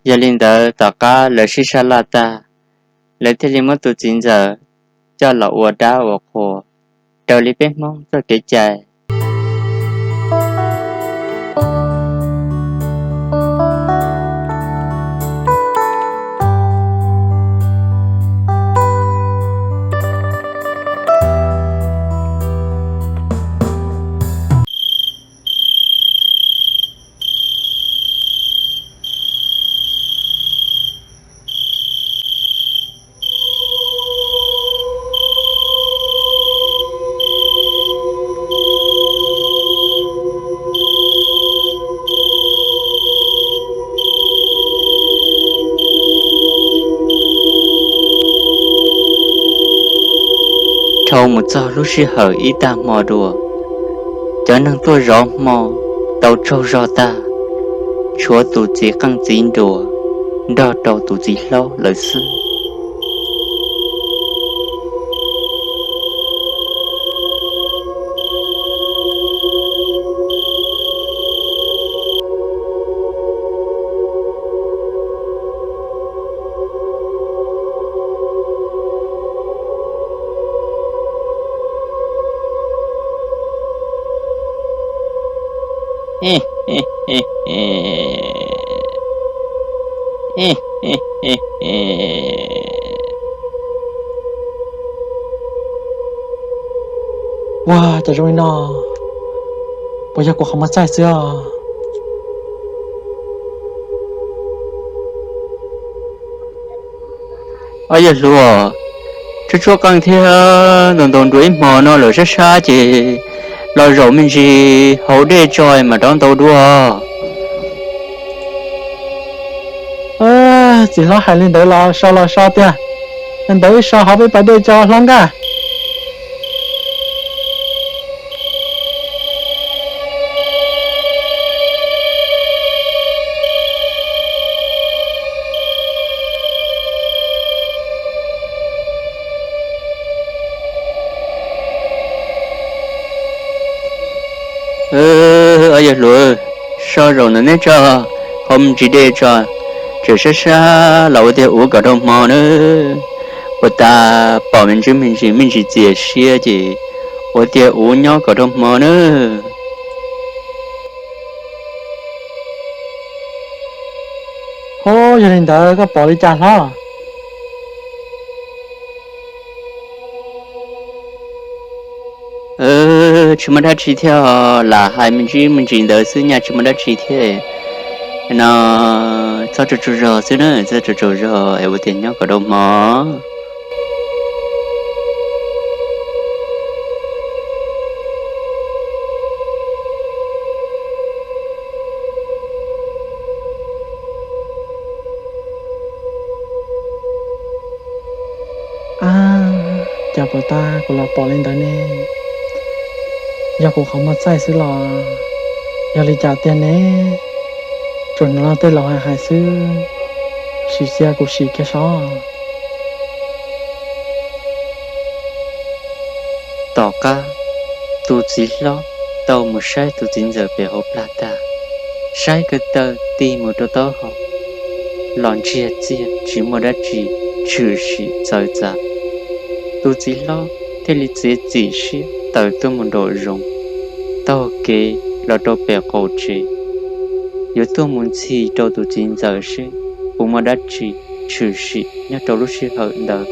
Yog li ntawd tom qab lawv sib sab laj tag, lawv thiaj li muab tus txiv ntxawm coj los ua dab ua qhua raws li peb Hmoob txoj kev cai. Dhau mus txog lub sij hawm ib tag hmo dua, cov neeg tuaj zov hmo tau tsaug zog tag, tshuav tus txiv qeej txiv nruas nrog rau tus txiv hlob lawv xwb. Ua cas zoo li no, puas yog kuv qhov muag txaij xwb os? Ob yawg hluas, tshuab tshuab qeej thiab ntaus ntaus nruas ib hmo no lawm sab sab ces los zaum me ntsis haus dej tso mam rov ntaus dua. Txiv hlob hais li ntawd los so los so tiag, ntawd wb so hauv peb pas dej tso hlob nkaj. Ob yawg hluas, so zaum ntawm neb tso, haus me ntsis dej tso, tseem sab sab los ua tiag uv kom dhau hmo na. Ua tas pom me ntsis me ntsis me ntsis txias siab ces ua tiag uv nyob kom dhau hmo na. Ho, yog li ntawd koj pom li cas hlob? Tsis muaj dab tsi thiab, lam hais me ntsis me ntsis ntawd xwb nyaj tsis muaj dab tsi thiab. No, txhob tsaug tsaug zog xwb na, txhob tsaug tsaug zog es ua tiag nyob kom dhau hmo. Cas puas tas kuv los pom li ntawd ne? Yog kuv qhov muag txaij xwb los yog li cas tiag ne? Tsuas hnov tej laus hais hais xwb, sim cia kuv sim kiag saib. Tom qab tus txiv hlob tau mus saib tus txiv ntxawm pem hauv plag tag, saib ko taw tig mus rau taub hau los ntsiag txiag tsis muaj dab tsi tshwm sim txawv txav. Tus txiv hlob thiaj li txiav txim siab tawm tuaj mus nraum zoov, taug kev los rau pem qaum tsev, yuav tuaj mus ntxhi rau tus txiv ntxawm seb puas muaj dab tsi tshwm sim nyob rau lub sij hawm ntawd.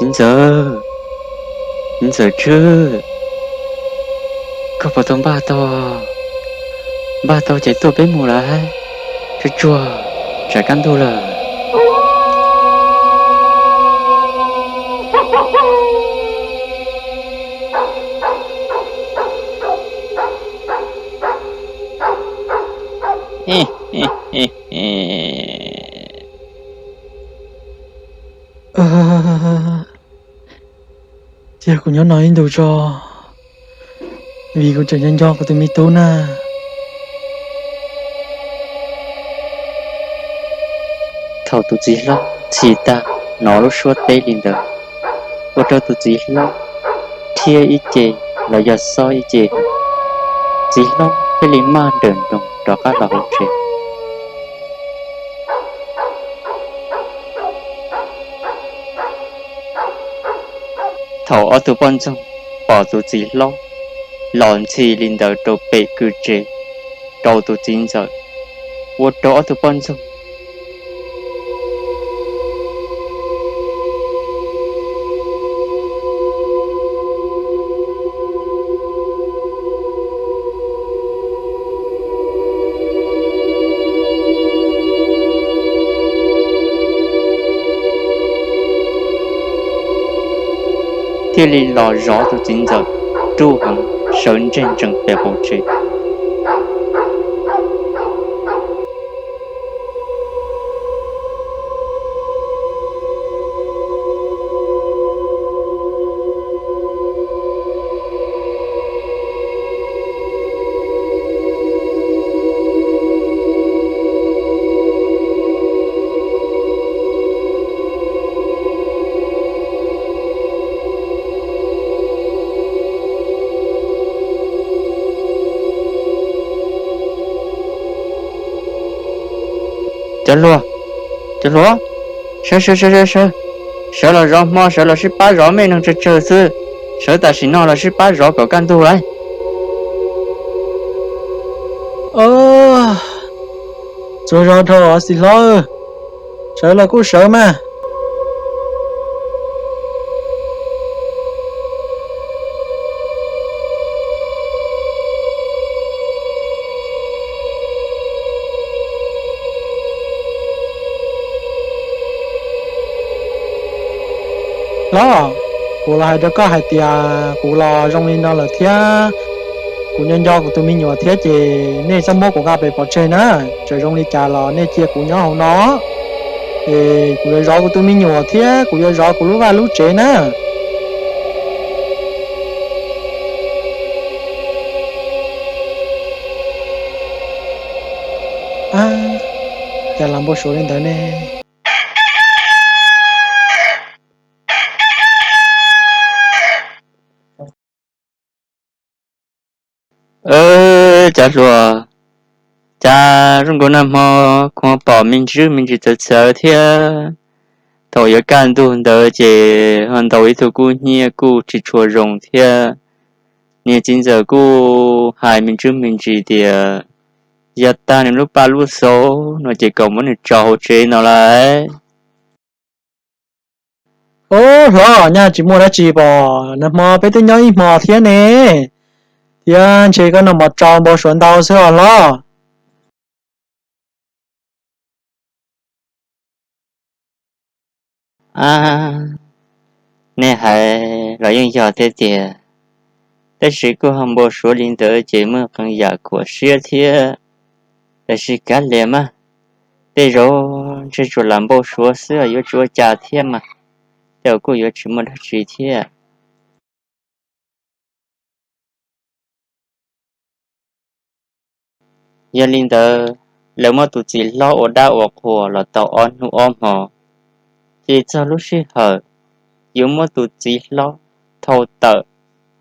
Txiv ntxawm, txiv ntxawm Tswb, koj puas tau npaj tau? Npaj tau ces tuaj peb mus lawm, tsuag tsuag tsam kaj ntug lawm. Cia kuv nyob no ib ntus tso, vim kuv tseem nco nco kuv tus me tub na. Thaum tus txiv hlob ntxhi tag hnov lub suab teb li ntawd, ua rau tus txiv hlob thiab ib ce los yog xob ib ce, txiv hlob thiaj li maj nrawm nroos rov qab los hauv tsev. Thaum ob tug poj ntxoog pom tus txiv hlob los ntxhi li ntawd rau pem kwj tsev rau tus txiv ntxawm, ua rau ob tug poj ntxoog thiaj li los zov tus txiv ntxawm ruj heev, sawv ntseg ntsees pem hauv tsev. Cov hluas, cov hluas, sawv, sawv, sawv, sawv, sawv los zov hmo, sawv los sib pab zov, me neeg tsawg tsawg xwb, sawv tam sim no los sib pab zov kom kaj ntug lauj. Txuas zog dhau xis hlob, sawv los kuj sawv mas. Hlob, kuv los hais rau koj hais tias kuv los zoo li no lawm thiab, kuv nco nco kuv tus me nyuam thiab ces nej txhob muab kuv nqa pem pov tseg na. Txawm zoo li cas los nej cia kuv nyob hauv no, es kuv yuav zov kuv tus me nyuam thiab kuv yuav zov kuv lub vaj lub tsev na. Cas los npau suav li ntawd ne? Cov hluas, cas zoo nkaus nag hmo kuv ho pom me ntsis me ntsis txawv txawv thiab. Thaum yuav kaj ntug ntawd ces ho ntaus ib tug kub hnyiab kuj tsis tshua zoo thiab. Niag txiv ntxawm kuj hais me ntsis me ntsis tias yog tag nws lub paj lub xauv no ces kom muab nws tso hauv tsev no lauj. Ub, hlob, nyaj tsis muaj dab tsi pom, nag hmo peb twb nyob ib hmo thiab ne, thiab ntshe koj noj mov tsau npau suav ntau xwb os hlob. Nej hais los yeej yog thiab tiag, tab sis kuj ho npau suav li ntawd ces muaj qee yam khuam siab thiab. Tab sis kav liam mas, tej zaum ntshe tsuas lam npau suav xwb yuav tsis ua cas thiab mas, tej zaum kuj yuav tsis muaj dab tsi thiab. Yog li ntawd, lawv muab tus txiv hlob ua dab ua qhua los tau ob hnub ob hmo, ces txog lub sij hawm yuav muab tus txiv hlob thau tawm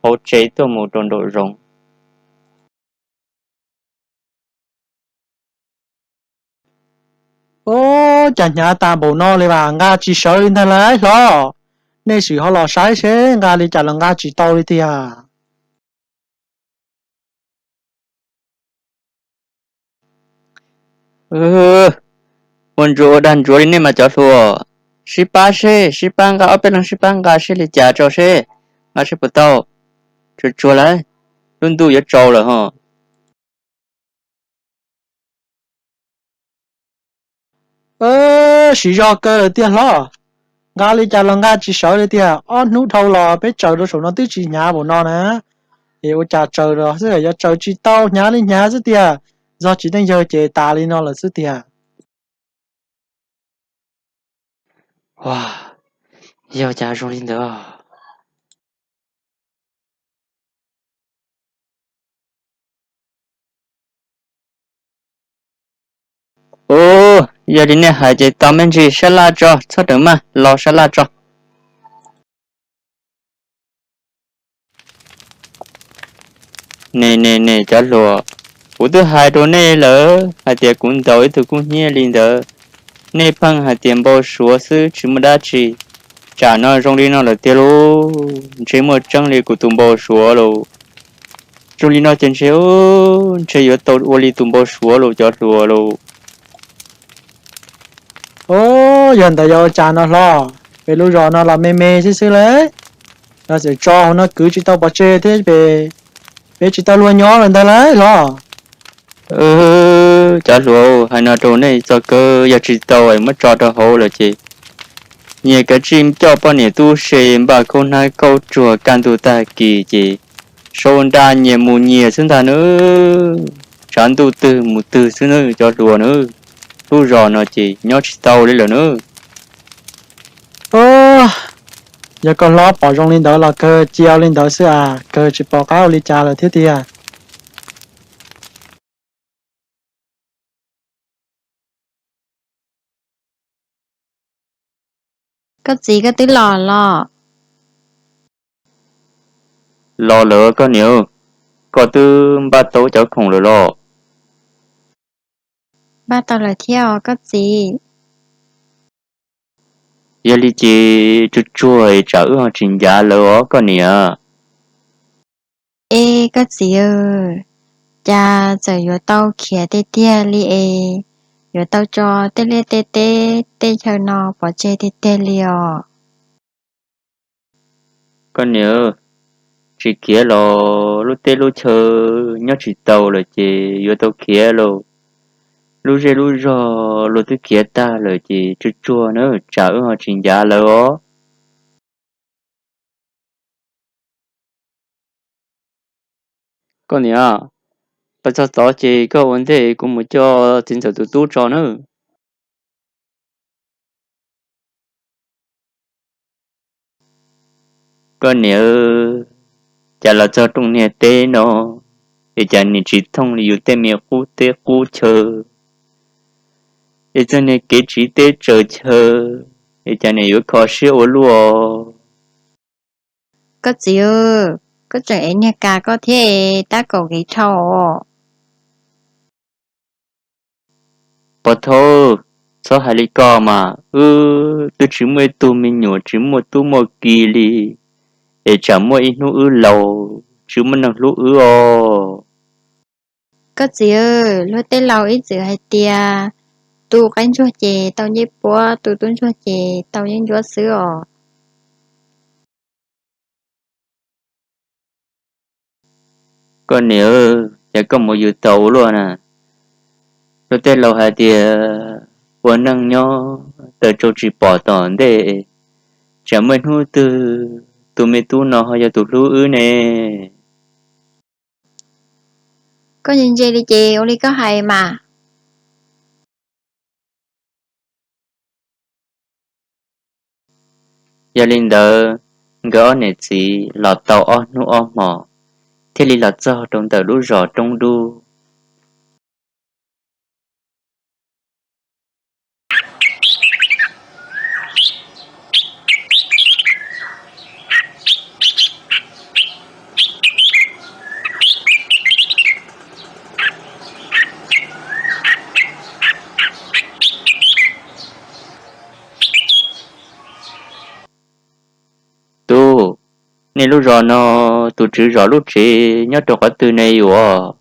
hauv tsev tuaj mus rau nraum zoov. Ub, cas hnyav tas npaum no li as, nqa tsis sawv li ntag lauj hlob. Nej sim ho los saib seb nqa li cas los nqa tsis tau li tiag. Ua ntsuav ua dag ntsuav li nej mas cov hluas, sib pab seb, sib pab nqa, ob peb leeg sib pab nqa seb li cas rau seb, nqa seb puas tau. Tsuag tsuag lawm, lub ntuj yuav tsaus lawm ho. Siv zog kawg lawm tiag hlob, nqa li cas los nqa tsis sawv li tiag. Ob hnub dhau los peb tsaws rau saum no twb tsis hnyav npaum no na, es ua cas tsaws los xwb yuav tsaws tsis tau, hnyav li hnyav xwb tiag, txog tsis teej yawg ces tas li no lawm xwb tiag. Ua, yog cas zoo li ntawd. Ub, yog li nej hais ces tau me ntsis sab laj tso, txhob rawm maj, los sab laj tso. Ne ne ne cov hluas, kuv twb hais rau nej lawm hais tias kuv ntaus ib tug kub hnyiab li ntawd, nej pheej hais tias npau suav xwb tsis muaj dab tsi. Tsam no zoo li no lawm tiag lauj, ntshe muaj tseeb li kuv tus npau suav lauj. Zoo li no ces ntshe, ntshe yuav tau ua li tus npau suav lauj cov hluas lauj. Ub, yog ntawd yog ua cas no hlob? Peb lub zos no los me me xwb xwb lauj, los txawm tso hauv no kwv tsis tau pov tseg thiab, peb tsis tau luag nyob lawm ntag lauj hlob. Cov hluas, hais no rau nej txog kawg, yog tsis tau es muab tso rau hauv lawm ces nyias kav tsij coj poj niam tub se npaj khaub hnab khaub tsuag kaj ntug tag kis ces sau nra nyias mus nyias xwb ntag nawb. Tshav ntuj twg mus twg xwb nawb cov hluas nawb. Lub zos no ces nyob tsis tau li lawm nawb. Yog koj hlob pom zoo li ntawd los kawg cia li ntawd xwb as, kawg tsis pom qab ua li cas lawm thiab tiag. Koj txiv, koj twb los los? Los lawm koj niam, koj twb npaj tau cov khoom lawm los? Npaj tau lawm thiab os koj txiv. Yog li ces tsuag tsuag es tsam wb ho tsis ncav lawv os koj niam. Es koj txiv, cas txawm yuav tau khiav tiag tiag li es yuav tau tso tej liaj tej teb tej chaw no pov tseg tiag tiag li os? Koj niam, tsis khiav los lub teb lub chaw nyob tsis tau lawm ces yuav tau khiav lauj. Lub zej lub zog luag twb khiav tag lawm ces tsuag tsuag na, tsam wb ho tsis ncav lawv os. Koj niam, pas txog tod ces koj ua ntej kuv mus coj txiv ntxawm tus tub tso nawb. Koj niam, cas los txog rooj niag teb no es cas nim tsis thooj li yus tej me qub teb qub chaw, es txog niag kev tsiv teb tsaws chaw es cas nim yuav kho siab ua luaj. Koj txiv, koj tseem ev niag kas koj thiab es tab kaum kev dhau os. Pov thawj, txhob hais li ko mas, wb twb tsis muaj ib tug me nyuam, tsis muaj tub muaj ki li, es tsam muaj ib hnub wb laus tsis muaj neeg hlub wb os. Koj txiv, luag tej laus ib txwm hais tias tu qaib ntsuag ces tau ncej puab, tu tub ntsuag ces tau ncej ntsuab xwb os. Koj niam, cas koj mus yws taus ua luaj na. Luag tej laus hais tias ua neej nyob taws tsau tsis pom tom ntej, tsam muaj ib hnub twg tus me tub no ho yog tus hlub wb ne. Koj ntse ntse li ces ua li koj hais mas. Yog li ntawd, nkawd ob niam txiv los tau ob hnub ob hmo, thiaj li los txog rau ntawm lub zos roob dub. Tub, nej lub zos no, tus tswv zos lub tsev nyob rau qhov twg ne yuav?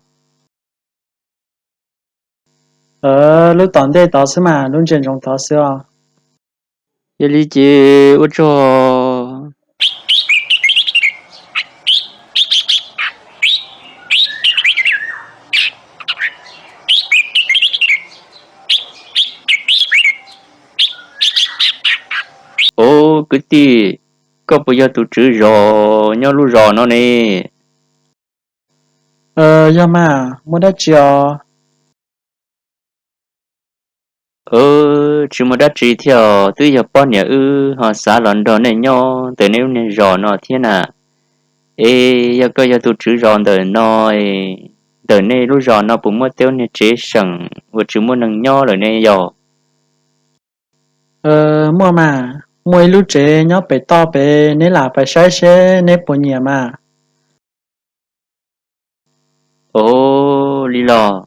Lub tom ntej tod xwb mas, lub ntsia ntsoov tod xwb os. Yog li ces ua tsaug. Ov, kwv tij, koj puas yog tus tswv zos nyob lub zos no ne? Yog mas, muaj dab tsi os? Tsis muaj dab tsi thiab os, twb yog poj niam wb ho xav los nrog nej nyob ntawm nej lub niag zos no thiab na. Es yog koj yog tus tswv zos ntawm no es, Ntawm nej lub zos no puas muaj tej niag tsev seem uas tsis muaj neeg nyob lawm ne yog? Muaj mas, muaj ib lub tsev nyob pem toj pem, neb lam pais saib seb neb puas nyiam mas. Ov, li los,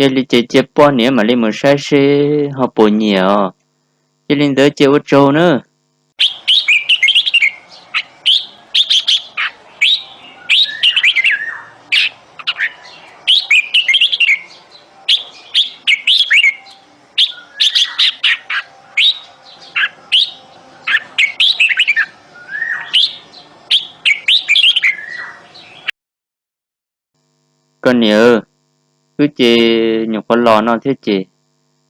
yog li ces cia poj niam mam li mus saib seb ho puas nyiam os. Yog li ntawd ces ua tsaug nawb. Koj niam, wb ces nyuam qhuav los no thiab ces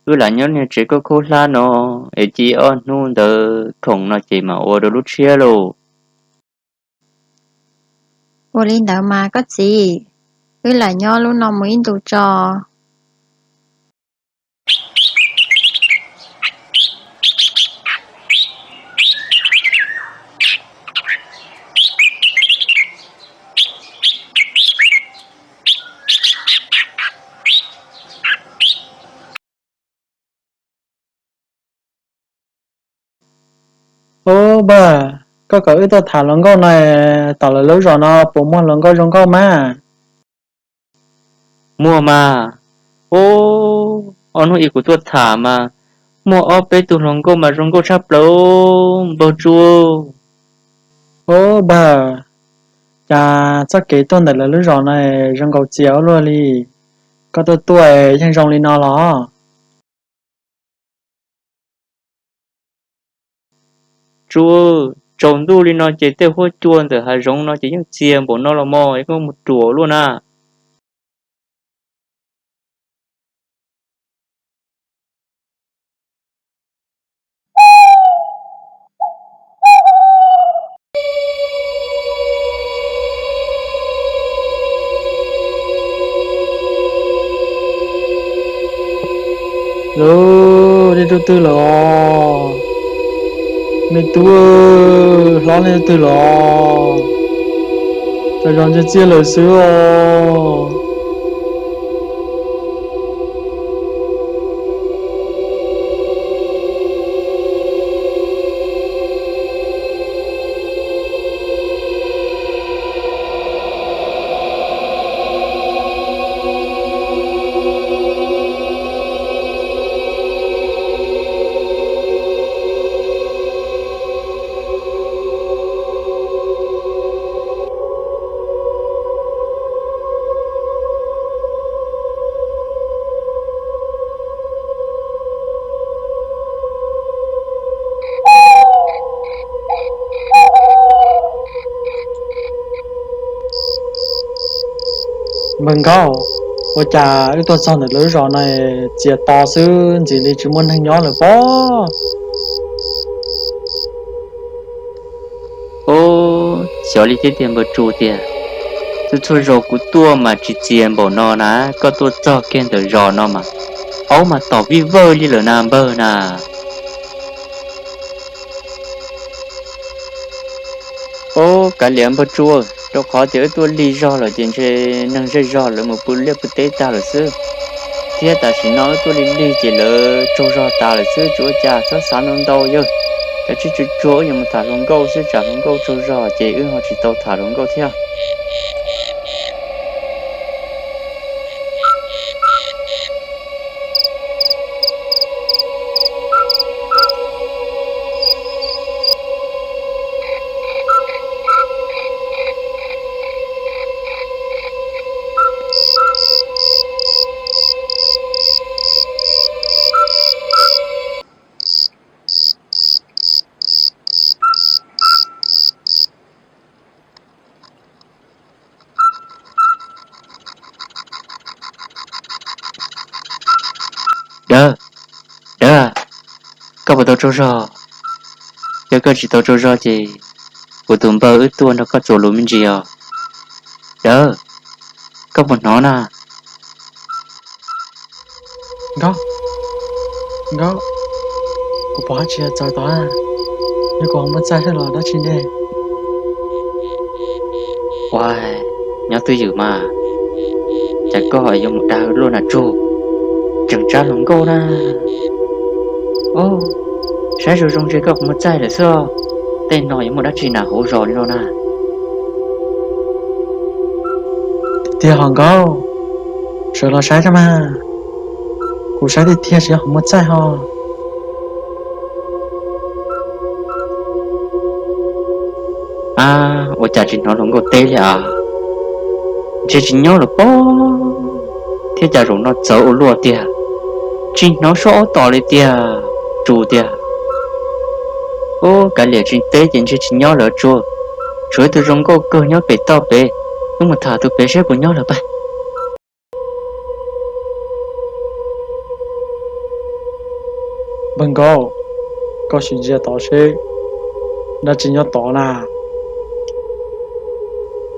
wb lam nyob niag tsev khaub khaub hlab no es cia ob hnub ntawd khoom no ces mam ua rau lub tshiab lauj. Ua li ntawd mas koj txiv, wb lam nyob lub no mus ib ntus tso. Ub npawg, koj kom wb tuaj tham hluas nkauj no, tom lawv lub zos no puas muaj hluas nkauj zoo nkauj mas? Muaj mas. Ub, ob hnub ib kuv tuaj tham mas muaj ob peb tug hluas nkauj mas zoo nkauj tshaj plaws npawg Tsua. Ub npawg, cas txoj kev tuaj ntawm lawv lub zos no zoo nkaus txias ua luaj li, koj tuaj tuaj yeej zoo li no los? Tsua, tsaus ntuj li no ces tej huab cua ntawm hav zoov no ces yeej txias npaum no los mas es koj mus ruam luaj na. Lawv, nej rau twg lawm os? Me tub, hlob nej rau twg lawm os? Cov zos ntsia txiag lawm xwb os. Npawg Nkauj, ua cas wb tuaj txog ntawm lawv zos no txias to xwb, ntxim li tsis muaj neeg nyob lawm pob? Ub, xyov li thiab tiag npawg Tsua tiag. Txhua txhua zaus kuv tuaj mas tsis txias npaum no na, koj tuaj txog kiag ntawm zos no mas aub mas tom vij vawj li lawm na npawg na. Ub, kav liam npawg Tsua, rau qhov tias wb tuaj lig zog lawm ces ntshe neeg zej zog lawv mus pw liaj pw teb tag lawm xwb. Thiab tam sim no wb tuaj lig lig ces lawv tsaug zog tas lawm xwb, tsis ua cas, txhob xav ntau ntau yawg. Kav tsij tsuag tsuag wb yuav mus tham hluas nkauj xwb, tsam hluas nkauj tsaug zog ces wb ho tsis tau tham hluas nkauj thiab. Dawb, Dawb, koj puas tau tsaug zog? Yog koj tsis tau tsaug zog ces kuv tus npawg wb tuaj nrog koj txuas lus me ntsis os. Dawb, koj puas hnov na? Nkauj, Nkauj, kuv pom dab tsi txawv tod, yog kuv ho muaj txaj thiab los dab tsi ne? Ua, nyob twj ywm mas. Cas koj yuav mus dag luaj na Tsug, tseem tsab hluas nkauj na. Saib zoo zoo ntshe koj qhov muag txaij lawm xwb. Tej no yuav muaj dab tsi na hauv zos li no na? Tiag hos Nkauj, sawv los saib tso mas. Kuv saib tiag tiag tsis yog qhov muag txaij ho. Ab, ua cas tsis hnov hluas nkauj teb li as? Ntshe tsis nyob lawm pob, thiab cas zaum no txawv ua luaj tiag, tsis hnov suab aub tom li tiag. Tsug tiag. Ub, kav liam, tsis teb ces ntshe tsis nyob lawm Tsug. Tshuav ib tug zoo nkauj kawg nyob pem toj pem, wb mus tham tus pem seb puas nyob lawm pab. Npawg Nkauj, koj sim ntsia tod seb dab tsi nyob tod na.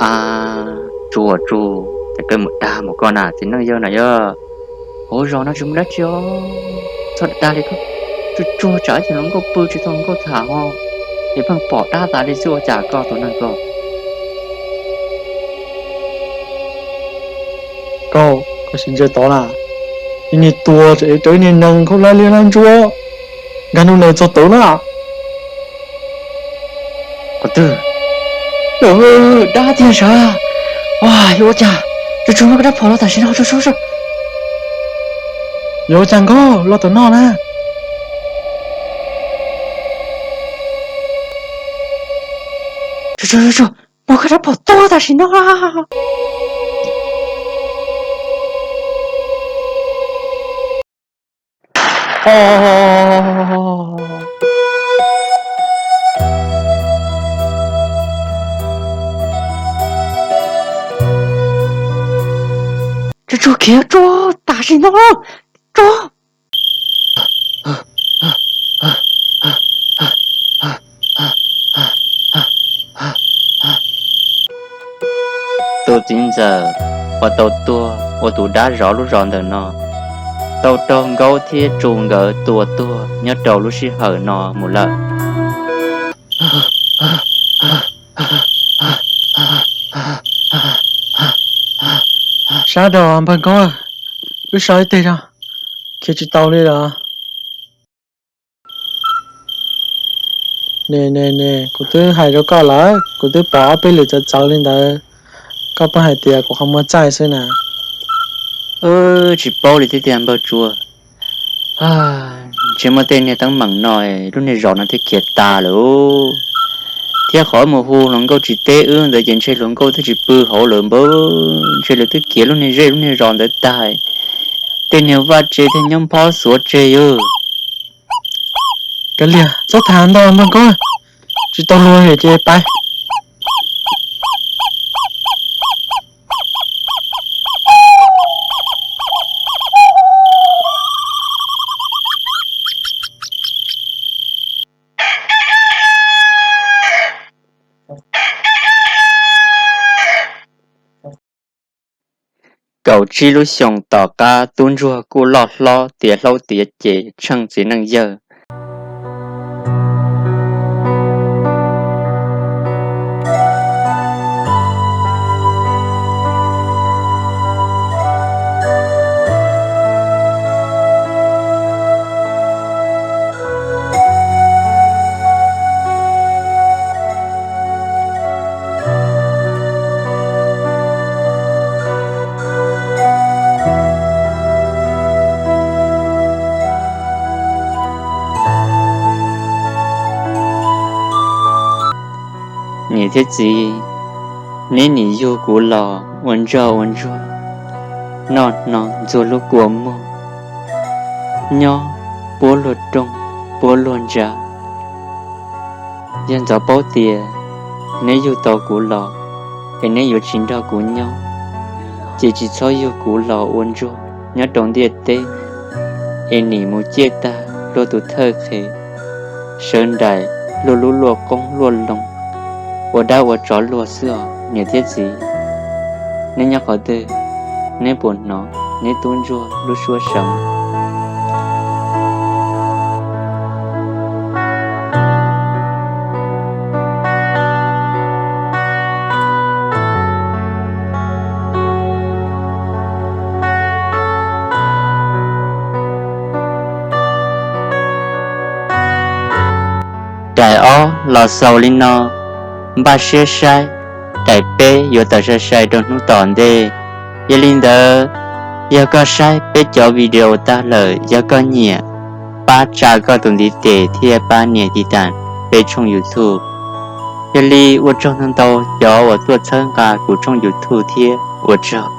Ab, Tsug, Tsug, cas koj mus dag mus koj na, txiv neej yawg na yog. Hauv zos no tsis muaj dab tsi os, txhob dag li koj. Tsuag tsuag tsam ib tug hluas nkauj pw tsis tau hluas nkauj tham ho, es pheej pom dab tas li xwb ua cas koj tus neeg koj. Koj, koj sim ntsia tod na, ib niag tuag ev rawv ib niag nees khaub hlab liab hlab ntsuab nkag nug nees txog tod na. Qhov twg? Dab tiag sav. Yuav ua cas? Tsuag tsuag muab koj rab phom los tam sim no, tsuag tsuag. Yuav ua cas Nkauj, los tom no na. Tsuag tsuag, muab koj rab phom tua tam sim no. Tsuag tsuag khiav tsuag tam sim no tsuag. Tus txiv ntxawm uas tau tuag ua tus dab zov lub zos ntawm no, tau raug Nkaub thiab Tsu nkawd tua tuag nyob rau lub sij hawm no mus lawm. Sab rau npawg Nkauj, wb so ib teg tso, khiav tsis tau li lawm. Ne ne ne, kuv twb hais rau koj lawm, kuv twb pom ob peb lwm txawv txawv li ntawd, koj pheej hais tias kuv qhov muag txaij xwb na. Tsis paub li thiab tiag npawg Tsua. Ntshe muaj tej niag teeb meem no, lub niag zos no thiaj khiav tas lawm. Thiab qhov mus hu hluas nkauj tsis teb wb ntawd ces ntshe hluas nkauj twb tsis pw hauv lawm npawg, ntshe lawv twb khiav lub niag zej lub niag zos ntawd tag. Tej niag vaj tse thiaj nyob nphob xuav tseg yog. Kav liam, txhob tham ntau npawg Nkauj, tsis tau luag ces pais. Kaum tsib lub xyoos tom qab tub ntsuag kuj loj hlob tiav hlob tiav ceg tsheej txiv neej yawg. Niam thiab txiv, neb nim yug kuv los ua ntsoj ua ntsuag, noj hno ntxuag lub kua muag, nyob puab luag rooj puab luag ntsa. Yog ntxov paub tias neb yug tau kuv los es neb yuav tsis nrog kuv nyob, ces tsis txhob yug kuv los ua ntsuag nyob rau ntiaj teb, es nim mus ciaj tag luag tus thawj qhev, sawv nraim luag lub luaj qoob luaj loo, ua dab ua tsov luag xwb os niam thiab txiv. Neb nyob qhov twg, neb puas hnov neb tub ntsuag lub suab seev? los xaus li no, npaj siab saib daim peb yuav tawm sai sai rau hnub tom ntej. Yog li ntawd, yog koj saib peb cov video tag lawm, yog koj nyiam, pab tsa koj tus ntiv tes thiab pab nias tiv tas peb tshooj YouTube. Yog li ua tsaug ntau ntau cov uas tuaj txhawb nqa kuv tshooj YouTube thiab ua tsaug.